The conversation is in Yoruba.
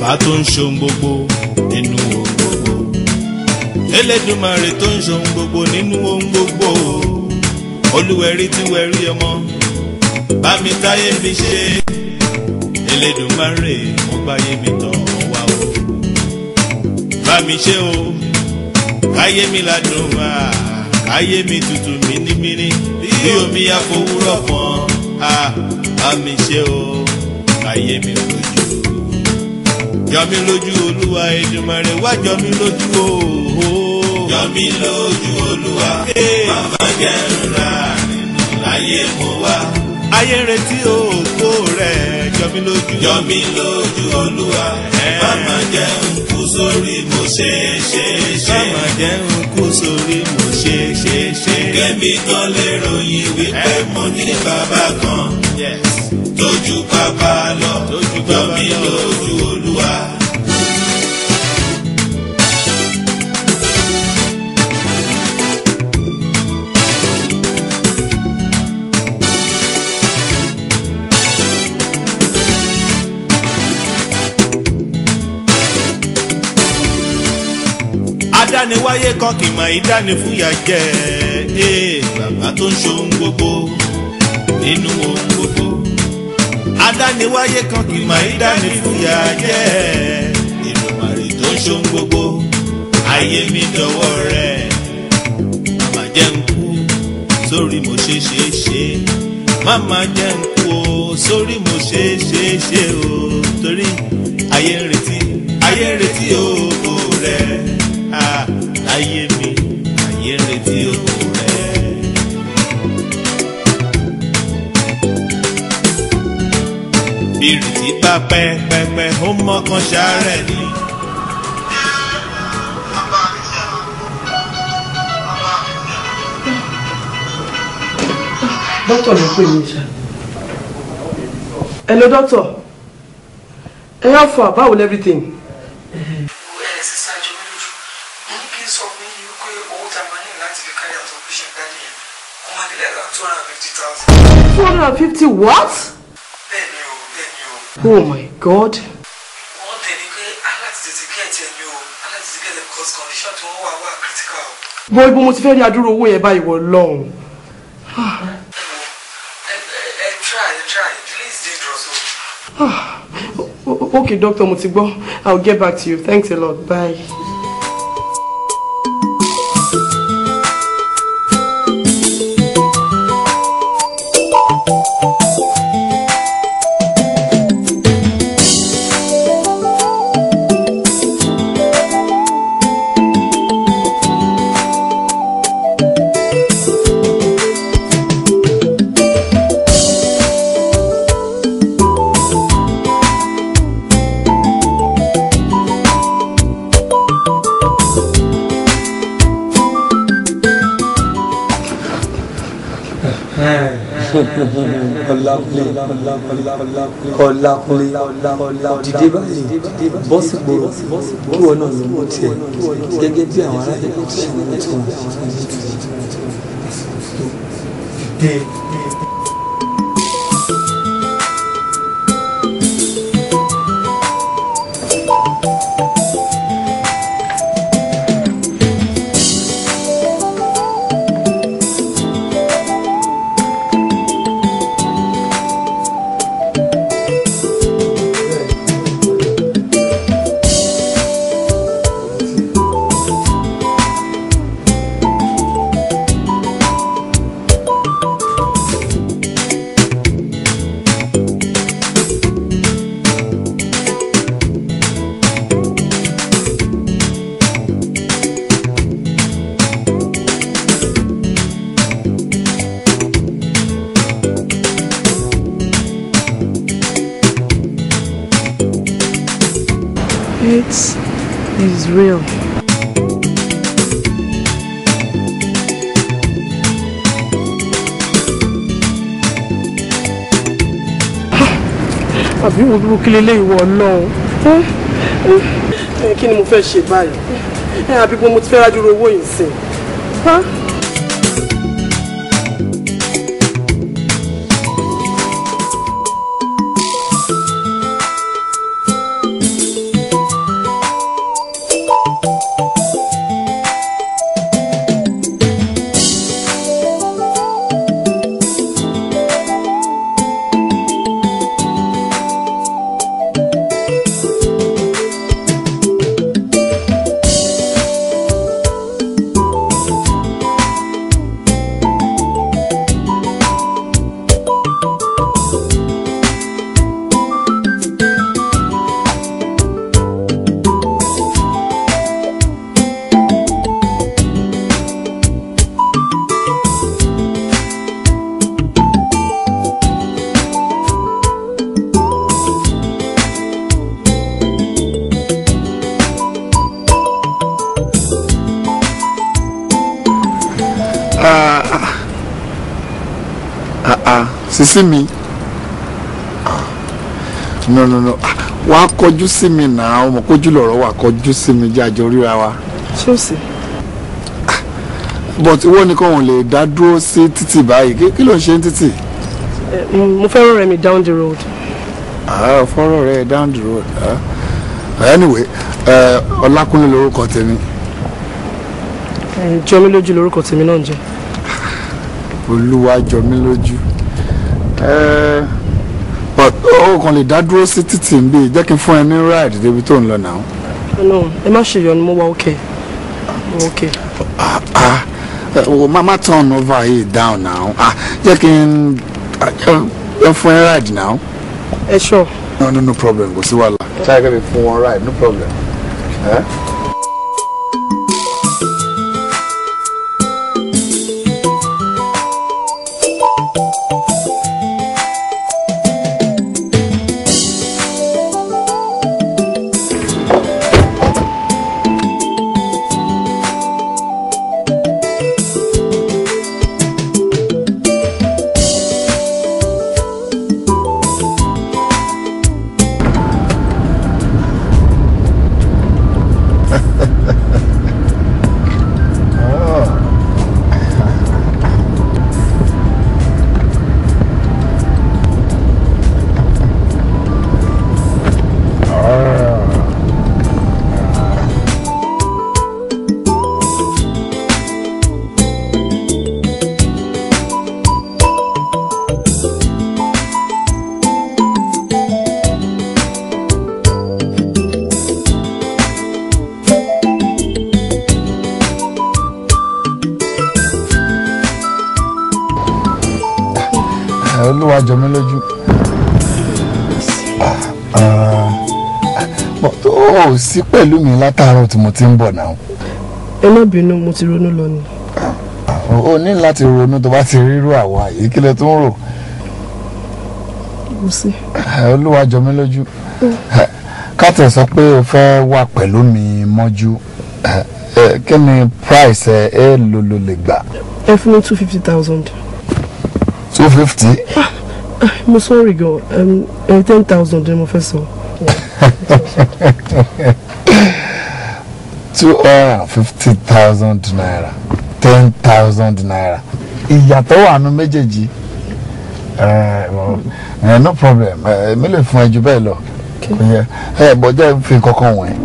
Bàbá tó ń ṣohun gbogbo nínú ohun gbogbo, Elédùmarè tó ń ṣohun gbogbo nínú ohun gbogbo, Olúwẹ̀rí tí wẹ̀rí ọmọ, bá mi táyé mi ṣe, Elédùmarè mo gbáyé mi tàn wá o, bá mi ṣe o, káyé mi ládùn wá, káyé mi tutù mínímíní, bí omi àfòwúrọ̀ pọ̀n, bá mi ṣe o, káyé mi lójú. Jọ mí lójú Olúwa, Èdùmàrè wá jọ mí lójú o. Jọ mí lójú Olúwa, màmá jẹ́ ńlá nínú láyé mo wá. Ayé ń retí ògo rẹ̀, jọ mí lójú. Jọ mí lójú Olúwa, màmá jẹ́ ń kú sórí mo ṣe ṣe ṣe. Màmá jẹ́ ń kú sórí mo ṣe ṣe ṣe. Kẹ́mi kan lè ròyìn wípé mo ní bàbá kan. Tójú bàbá lọ, jọ mí lójú Olúwa. Adániwáyé kan kì mọ̀ ìdánifúyà jẹ́ bàbá tó ń ṣohun gbogbo nínú ohun gbogbo. Adániwáyé kan kì mọ̀ ìdánifúyà jẹ́ Èdùmàrè tó ń ṣohun gbogbo, ayé mi dọwọ́ rẹ̀, màmá jẹ́ ń kú sórí mo ṣe ṣe ṣe, màmá jẹ́ ń kú o sórí mo ṣe ṣe ṣe o, torí ayé ń retí ògo rẹ̀. Ayé mi, ayé ń retí ògo rẹ̀. Bírìtì bá pẹ́pẹ́pẹ́, ó mọ́kàn ṣàárẹ̀ ni. Dókítà ló pè mí ṣá. Hello doctor. Ẹ yá fún àbáwò everything. $250 what? Bẹ́ẹ̀ni o, bẹ́ẹ̀ni o. Oh my God. Wọ́n tẹ̀lé pé aláti tètè get ẹ̀ ni o, aláti tètè get ẹ̀ because condition tí wọ́n wà wà critical. Bọ́ ibo mo ti fẹ́ rí adúrú owó yẹn báyìí wọ lọ́hùn. Ẹ try, ẹ try, please dangerous o. Okay doctor, mo ti gbọ́. I will get back to you. Thanks a lot. Bye. Ọlákúnlé dìde báyìí bọ́ sí gbòòrò kí wọn náà ló mú tiẹ̀ gẹ́gẹ́ bí àwọn ará ìlú ti ṣe mú tiwọn. AIDS is real. Àbí wo bí kí lélẹ́ ìwọ Ọlọ́run? Kí ni mo fẹ́ ṣe báyìí? Àbí mo ti fẹ́ rájú owó yìí sìn? Sisi mi. No, no, no. Wàá kọjú sí mi náà, ọmọ kójú lọ̀rọ̀ wà kọjú sí mi jájọ ríra wa. Ṣé o sì? But ìwọ nìkan ò lè dá dúró sí títì báyìí. Kí ló ń ṣe ní títì? Mo fẹ́ rọ̀rẹ́ mi down the road. Ah, fọ́rọ̀ rẹ̀ down the road. Anyway, Ọlákúnlé lorúkọ tèmi. Jọmílójú lorúkọ tèmi náà ń jẹ́. Olúwa jọmílójú. But ó kàn lè dá dúró sí títì ń bí jẹ́ kí n fún ẹ ní ride débi tó ń lọ náà. No, ẹ má ṣe yọnu, mo wà okay. Mo okay. O mama turn over here down now. Jẹ́ kí n fún ẹ ride now. Ẹ sure. No, no, no problem, kò sí wàhálà. Ṣáà kẹ́ mi fún wọn ride, no problem. Eh? Olúwa jọ mí lójú. Ó sí pẹ̀lú mi látàárọ̀ tí mo ti ń bọ̀ náà. Ẹ má bínú, mo ti ronú lọ ni. O ní láti ronú tó bá ti rírú àwa yìí, kí ló tún rò? Kò sí. Olúwa jọ mí lójú. Ká tẹ̀ sọ pé o fẹ́ wà pẹ̀lú mi mọ́jú, kí ni price ẹ ló ló lè gbà? Ẹ fún mi 250,000. 250? Mo sorry gan, 10,000 ni mo fẹ́ sọ. 250,000 naira, 10,000 naira. Ìyàtọ̀ wà nù méjèèjì. No problem, mi lè fún ẹ jù bẹ́ẹ̀ lọ. Ẹ bọ̀ jẹ́ fi kankan wọ̀nyí.